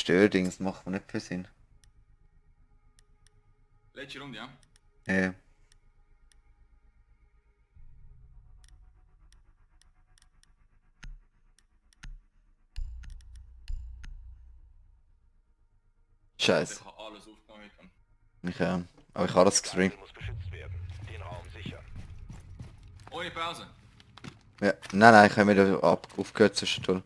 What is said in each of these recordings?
Stördings macht mir nicht viel Sinn. Letzte Runde, ja? Ja. Scheiße. Ich habe alles aufgenommen. Ich aber ich habe das gestreamt. Muss beschützt werden. Den Raum sichern. Ohne Pause. Ja. Nein, ich habe wieder aufgehört zwischendurch.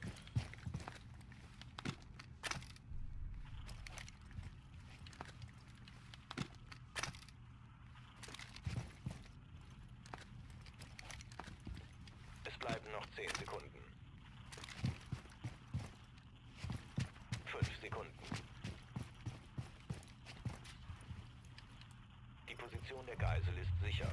Es bleiben noch 10 Sekunden. 5 Sekunden. Die Position der Geisel ist sicher.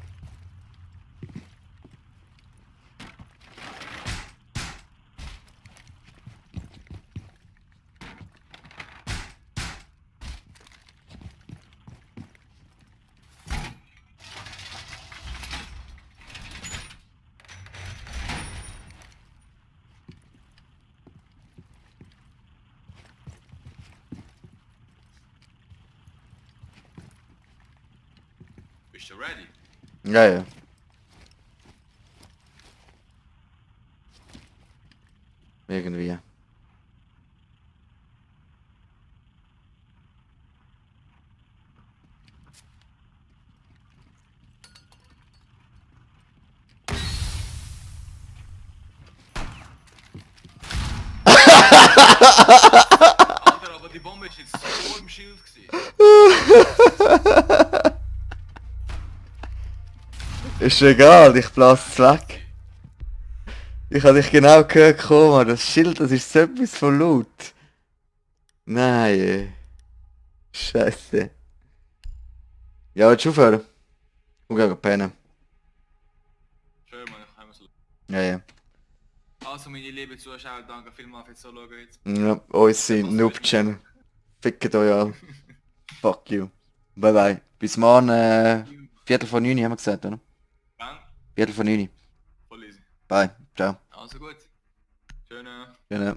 Bist du ready? Ja. Irgendwie. Alter, aber die Bombe ist jetzt so im Schild gewesen. Ist egal, ich blase es weg. Ich habe dich genau gehört kommen, das Schild, das ist so etwas von laut. Nein. Scheiße. Ja, willst du aufhören? Ich gehe pennen. Schön, Mann, ich habe so. Ja. Also, meine lieben Zuschauer, danke vielmals fürs Zuschauen jetzt. Ja, unsere Noob-Channel. Fickt euch an. Fuck you. Bye bye. Bis morgen, Viertel vor 9 haben wir gesagt, oder? Wann? Viertel vor 9. Voll easy. Bye. Ciao. Also gut. Schöne. Genau.